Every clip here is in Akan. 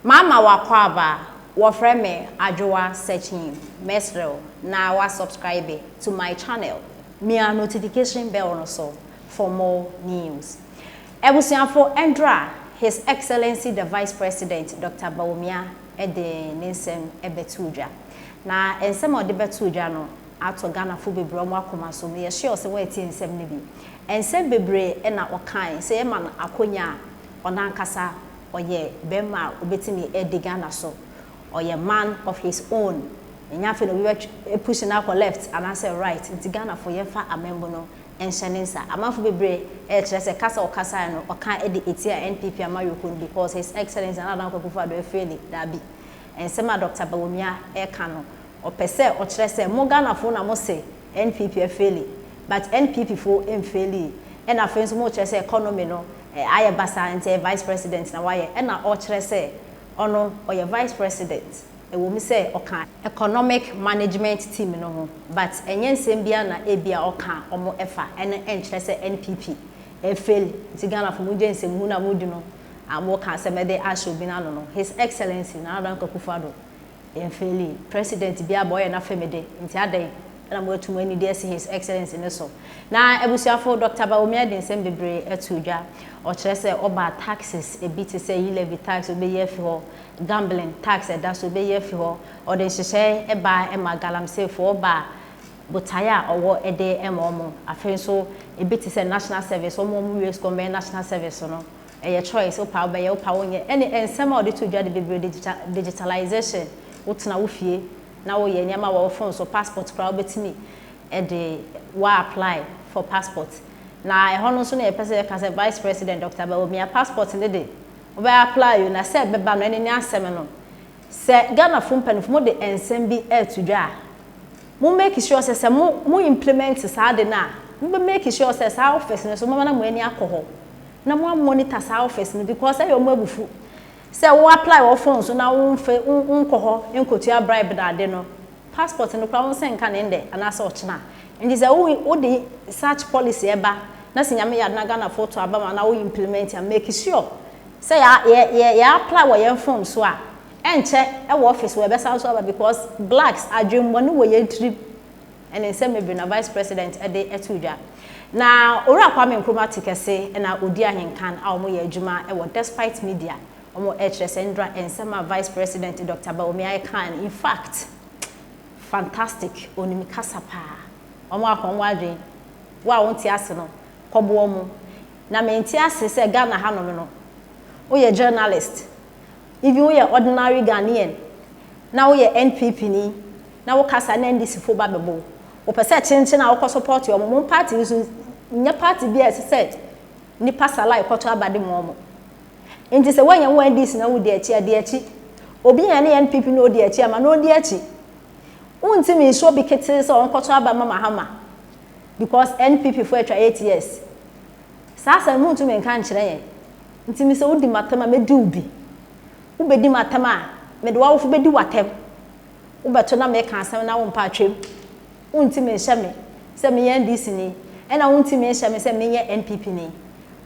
Mama w'akwaaba, wɔfrɛ me Adwoa Sekyim, mɛsrɛ wo na wa subscribe to my channel, mia notification bell no so for more news. Abusuafo ɛndra His Excellency the Vice President Doctor Bawumia de ne nsɛm bɛtoo dwa. Na nsɛm a ɔde bɛtoo dwa no atɔ Ghanafo bebree wɔn akoma so. Meyɛ sure sɛ woatie nsɛm no bi. Nsɛm bebree na ɔkae sɛ yɛma no akonya a ɔno ankasa ɔyɛ bɛrima a obetumi adi Ghana so. Ɔyɛ man of his own. Ɛnyɛ afei na obi bɛ push no akɔ left anaasɛ right. Nti Ghanafo yɛmfa amambu no nhyɛ ne nsa. Amanfo bebree ɛrekyerɛ sɛ kasa a ɔkasae no ɔka de etia NPP amanyɔkuo no because His Excellency Nana Addo Dankwa Akufo-Addo afeeli. Daabi. Nsɛm a Doctor Bawumia ɛreka no ɔpɛ sɛ ɔkyerɛ sɛ mo Ghanafo na mo se NPP afeeli but NPP fo mfeelii. Ɛna afei nso mo kyerɛ sɛ economy no ayɛ basaa nti ɛyɛ Vice President na wayɛ. Ɛna ɔkyerɛ sɛ ɔno ɔyɛ Vice President ɛwɔ mu sɛ ɔka Economic Management Team no ho but ɛnyɛ nsɛm biara na ebia ɔka a ɔmo ɛfa ɛno ɛnkyerɛ sɛ NPP ɛfail nti Ghanafo mo gye nsɛm hunu a mo di no a mo ka asɛm ɛde ahyɛ obi n'ano no His Excellency Nana Addo Dankwa Akufo-Addo ɛnfaili. President biara ba ɔyɛ n'afɛmide nti adɛn ɛna mo atu mo ani de asi His Excellency no so. Na abusuafo Doctor Bawumia de nsɛm bebree ato dwa. Ɔkyerɛ sɛ ɔbaa taxes ebi te sɛ e-levy tax obeyi afi hɔ, gambling tax ɛda so obeyi afi hɔ. Ɔde nhyehyɛe ɛbaa ɛma galamseyfoɔ ɔbaa botaeɛ a ɔwɔ ɛde ɛma ɔmo. Afei nso ebi te sɛ national service ɔmo ɔmo wie sukuu ɔmo national service no ɛyɛ choice wopa wobɛyɛ wopa wonyɛ. Ɛne nsɛm a ɔde to dwa de bebree digitalization wotena wo fie na woyɛ nneɛma wɔ wo phone so, passport koraa wobɛtumi ɛde wa apply for passport. Na ɛhɔ no nso na yɛpɛ sɛ yɛka sɛ Vice President Dr. Bawumia passport ne de wobɛ apply o na sɛ ɛbɛba no ɛne ne asɛm no sɛ Ghanafo mpanimfo mo de nsɛm bi ɛɛto dwa a mo make sure sɛ sɛ mo mo implement saa de no a mo bɛ make sure sɛ saa office no so mo na mo ani akɔ hɔ na mo monitor saa office no because ɛyɛ ɔmo abufu sɛ wo apply wɔ phone so na wo mfe nkɔ hɔ nkotua bribe na ade no passport no koraa wo nsa nka ne ndɛ anaasɛ ɔkyena. Nti sɛ wo wode such policy ɛba na sɛ Nyame yɛ ade na Ghanafoɔ to aba ma na wo implement a, make sure sɛ yɛ yɛ yɛ apply wɔ yɛn phone so a ɛnkyɛ ɛwɔ office wɔ ɛbɛsan so aba because blacks adwemmɔne wɔ yɛn tirim. Ɛne nsɛm bebree na Vice President ɛde ɛto dwa. Na Owura Kwame Nkrumah te kɛse ɛna odi ahenkan a wɔn yɛ adwuma ɛwɔ Despite Media wɔn ɛkyerɛ sɛ ndra nsɛm a Vice President Dr. Bawumia ɛka no in fact fantastic, onim kasa paa. Wɔn akɔ wɔn adwene wo a wɔnte ase no kɔboɔ mu na mente ase sɛ Ghana hanom no woyɛ journalist, even woyɛ ordinary Ghanaian na woyɛ NPP ni na wokasa na NDC fo ba bɛbɔ wo wopɛ sɛ kyenkyen a wokɔ support wɔn mo party nso nyɛ party bi a ɛsɛ sɛ nipa sala ɛkɔtɔ aba de mu wɔn. Nti sɛ woanya wo NDC na wodi akyi a di akyi, obi nya ne NPP na odi akyi ama na odi akyi. Wontumi nso obi ketee sɛ ɔnkɔtɔ aba ma Mahama because NPP fo atwa 8 years saa asɛm no montumi nka nkyerɛ yɛn. Nti mi sɛ wodi m'atɛm a mɛdi wo bi, wobɛdi m'atɛm a mede w'awofo bɛdi w'atɛm, wobɛto na meka asɛm na wompa atwam. Wontumi nhyɛ me sɛ meyɛ NDC ni ɛna wontumi nhyɛ me sɛ menyɛ NPP ni.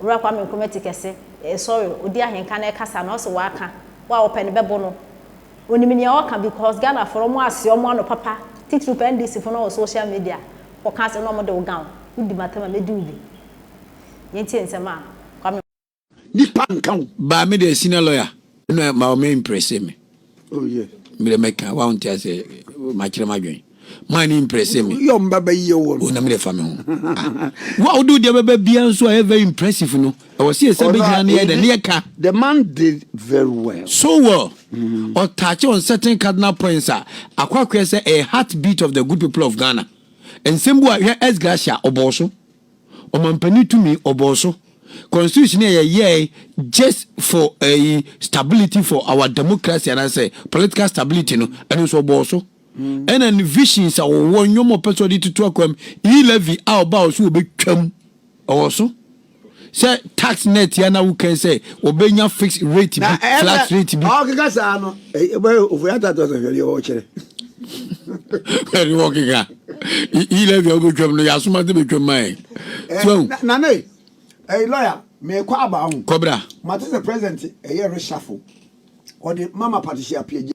Owura Kwame Nkrumah ti kɛse sorry odi ahenka na ɛkasa na ɔsɛ waka wo a wɔpɛ no bɛbo no onim nea ɔka because Ghana fo ɔmo ase ɔmo ano papa titiriw pɛ NDC fo no wɔ social media wɔka asɛm na ɔmo de wo gan wodi m'atɛm a mɛdi wo bi. Yɛntie nsɛm a Kwame Nipa nka wo. Ba me de senior lawyer no ma o me impress me. Oh yeah. Me de meka wa wonte ase ma kyerɛ ma dwen. Ma ni impress me. Yɛ ɔmba bɛ yɛ wo no. O na me de fa me ho. Ah. Wa wo do de bɛbɛ bia nso a very impressive no. Ɛwɔ se yɛsɛ bɛgyina ne yɛ dɛ ne yɛ ka. The man did very well. So well. Ɔ touch on certain cardinal points a akɔ akɔyɛ sɛ ɛyɛ heartbeat of the good people of Ghana. Nsɛm bi wɔ hwɛ ex gratia ɔbɔɔ so. Ɔmampanin tumi ɔbɔɔ so. Constitution a yɛyɛɛ just for stability for our democracy anaasɛ political stability no ɛno nso ɔbɔɔ so. Ɛna ne visions a wɔwɔ nnwom ɔpɛ sɛ ɔde tutu akwam e-levy a ɔbaa ɔso wɔbɛtwam ɔwɔ so sɛ tax net ya na wokan sɛ wɔbɛnya fixed rate bi, flat rate bi. Ɔkeka saa no ɛbɛ ofori atatɔ sɛ hwɛ deɛ ɔkyerɛ. Ɛne wɔkeka e-levy a wobɛtwam no yɛasoma sɛ bɛtwam ma ɛ so. Nane ɛyɛ lawyer mekɔ aba ho. Kɔbra. Mate sɛ president ɛyɛ reshuffle. Ɔde Mama Patricia Appiah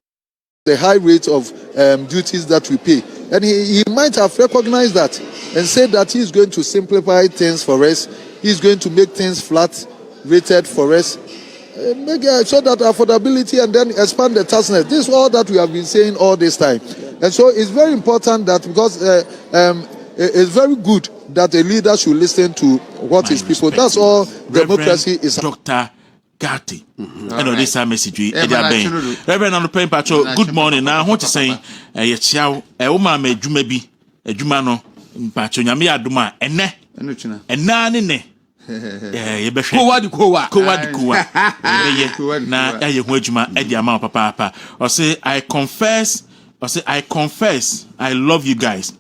the high rate of um, duties that we pay. And he, he might have recognized that and said that he's going to simplify things for us. He's going to make things flat rated for us. Uh, make, uh, so that affordability and then expand the tax net. This is all that we have been saying all this time. And so it's very important that because uh, um, it's very good that a leader should listen to what My his people. respect. That's all Reverend democracy is. Dr. Gatti ɛna ɔde saa message yi Eh, ɛde abɛn Reverend anɔpɛ mpakyɛw good morning na ho te sɛn ɛyɛ kyia wo ɛwo maa ma adwuma bi adwuma no mpakyɛw nyame yɛ adom a ɛnɛ ɛnaa ne nɛ ɛɛ yɛbɛhwɛ kowa de kowa kowa de kowa yɛbɛyɛ na yɛayɛ ho adwuma ɛde ama wo papaapa ɔse I confess ɔse I confess I love you guys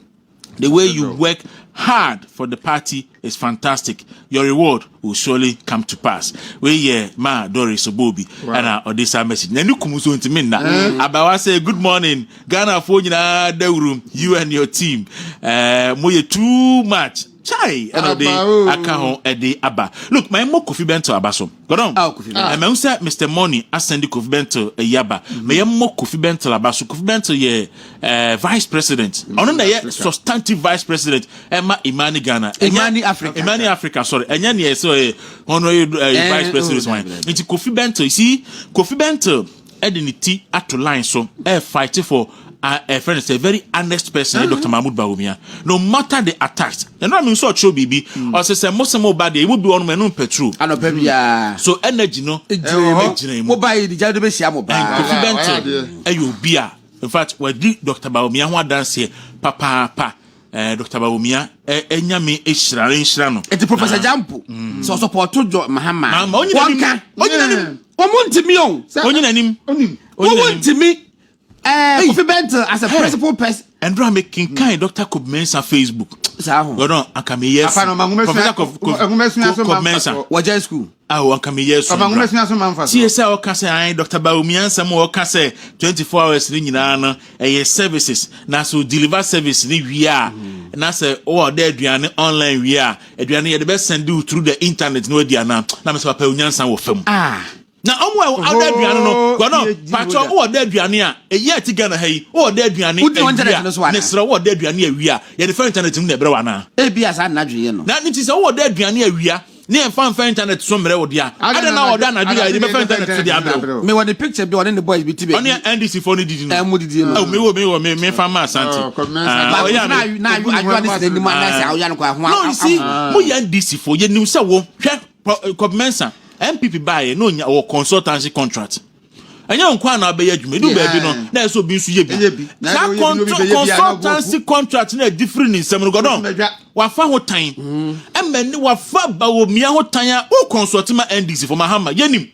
The way you work hard for the party is fantastic. Your reward will surely come to pass. Wei yɛ ma Doris Obobi ɛna ɔde saa message. N'ani kum so ntumi nna. Abawa sɛ good morning Ghana foɔ nyinaa dawuro you and your team. Uh, mo yɛ too much. Chai ɛna ɔde aka ho ɛde aba. Look, my mo Kofi Bento aba so. Gordon. Ah, Kofi Bento. Ɛmɛ sɛ Mr Money asɛnde Kofi Bento ɛyi aba. Mɛ yɛ mo Kofi Bento aba so. Kofi Bento yɛ eh, vice president. Ɔno na yɛ substantive vice president ɛma Imani Ghana. Ɛnyɛ- Imani Africa. Imani Africa sorry. Ɛnyɛ nea ɛsɛ ɔyɛ honorary eh, Eh, vice president oh, wan. dabi, dabi. Nti Kofi Bento, you see, Kofi Bento ɛde ne ti ato line so ɛ fight for a a friend is a very honest person mm -hmm. Dr. Mahmoud Bawumia no matter the attacks ɛno na mi nso ɔkyerɛ biribi ɔsɛ sɛ mo sɛ mo ba deɛ emu bi wɔn mo ɛno petrol anɔpa biara so energy no gyina mu mo ba yi gya de bɛ hyia mo baa Kofi Bento ɛyɛ obi a in fact wadi Dr. Bawumia ho adanseɛ papaapa ɛɛ Dr. Bawumia ɛ ɛnyame ehyira nhyira no nti Professor Jampo sɛ ɔsɔpɔto jɔ Mahama Mahama, onyina nim. wɔnka Onyina nim. wɔn ntumi o onyina nim wɔn ntumi ɛɛ Kofi Bento as a principal person ɛndura mi kinkan Dr. Kobi Mensah Facebook saa ho gbɔdɔ anka mi yɛ Afa no, ma nwoma sua- Professor Kobi nwoma sua so ma Kobi Mensah mfa so. wɔgya school awo anka mi yɛ so Ɔba nwoma ndra sua so ma mfa so. tie sɛ ɔka sɛ ayi Dr. Bawumia nsɛm a ɔka sɛ 24 hours ne nyinaa no ɛyɛ services na so deliver service ne wie a na sɛ ɔwɔ ɔda aduane online wie a aduane yɛde bɛ send you through the internet na wadi ana na mɛ sɛ papa onyansa wɔ fam ah na ɔmo a ɔda aduane no gbɔdɔ PhD patro holder. ɔwɔ ɔda aduane a eyi a ti Ghana ha yi ɔwɔ ɔda aduane Wodi wɔ internet no so awia ana? ne srɛ ɔwɔ ɔda aduane awia yɛde fɛ internet mu na ɛbrɛ wa ana ebi a saa nnadwo yɛ no na ne ti sɛ ɔwɔ ɔda aduane awia ne yɛn fa nfa internet so mmerɛ wɔ deɛ a ada na ɔda anadwo yɛ yɛde bɛfa internet so de abrɛ wo mewɔ ne picture bi a ɔne ne boys bi ti baabi ɔne NDC fo no didi no ɛmu didi no Oh, mewɔ mewɔ me me fa ma Asante Oh, Kobi Mensah. Ah, baako ɔyɛ so na ame- na adwoa ne sɛ n'anim anaasɛ awoya no kɔ ho no you see mo yɛ NDC fo yɛ nim sɛ wo hwɛ Kobi Mensah NPP baayɛ na onya wɔ consultancy contract ɛnyɛ nko a na abɛyɛ adwuma edu baabi no na ɛsɛ obi nso yɛ Ɛyɛ bi bi. Na saa ɛyɛ obi bi bɛyɛ bi a na consultancy contract na ɛdi firi ne nsam no gɔdɔn Bɛdwa. wafa ho tan ɛmɛ ne wafa Bawumia ho tan a o consult ma NDC fo Mahama yɛnim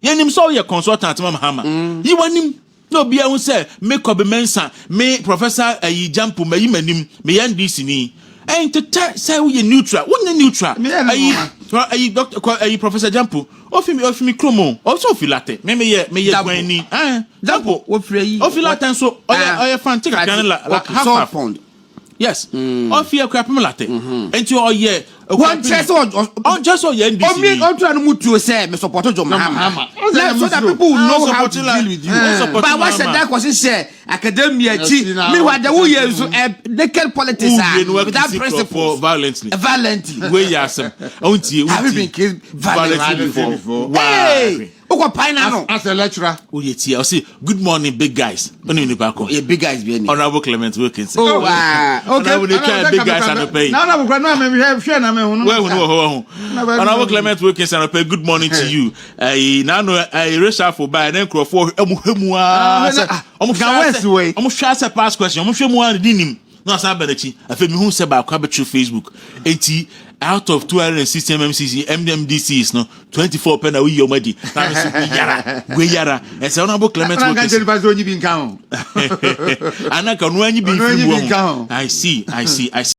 yɛnim sɛ ɔyɛ consultant ma Mahama yi w'anim na obiara ho sɛ me Kobi Mensah me Professor ayi Jampo mayi m'anim meyɛ NDC ni ɛntetɛ sɛ woyɛ neutral wonyɛ neutral Meyɛ no ayi nwoma. ayi doctor kɔ ayi Professor Jampo ofi mi ofi mi kurom o ɔsɛ ofi Larteh me meyɛ meyɛ Jampo. Guani ɛn Jampo wofiri ayi ofi Larteh nso ɔyɛ ɔyɛ Fante kakra ne la la half salt half pond yes ɔfi Akuapem Larteh nti ɔyɛ wɔn kyerɛ sɛ ɔnkyerɛ sɛ ɔyɛ NDC omi ni ɔntura no mu tuo sɛ me support John Mahama Mahama. na so that people will know how to support deal with you Eh. support but wahyɛ Mahama. da kɔsi hyɛ academia akyi Akyi na- meanwhile de woyɛ nso ɛ naked politics ah Wowie no without wakisi nkurɔfoɔ principles violently violently wei yɛ asɛm ɔntie have you been killed violently violently before before hey wokɔ pan na no As a lecturer. woyɛ tie ɔse good morning big guys ɔne nipa ko yɛ big guys bi ɛni Honorable Clement Wilkinson oh ah okay Honorable ne twa big guys anɔpɛ yi Na na bukura na me hwɛ hwɛ na me hu no. wahu no wɔ hɔ wahu Honorable Clement Wilkinson anɔpɛ good morning to you ɛyi nano ɛyi reshuffle baa ne nkurɔfoɔ ɔmo hwɛ mu aa sɛ ɔmo hwɛ Ga West asɛ wei. ɔmo hwɛ asɛ pass question ɔmo hwɛ mu aa ne di nim na ɔsan aba n'akyi afei mihu sɛ baako abɛtwerɛ Facebook eti out of 260 MMCC MMDCs no 24 pɛ na woyi ɔmo adi na mi sɛ weyara weyara ɛsɛ Honorable Clement Na nka Wilkinson nkyɛn nipa sɛ onyi bi nka ho. anaka ɔno anyi bi Ɔno nfiri anyi mu bi nka ho. I see, I see, I see.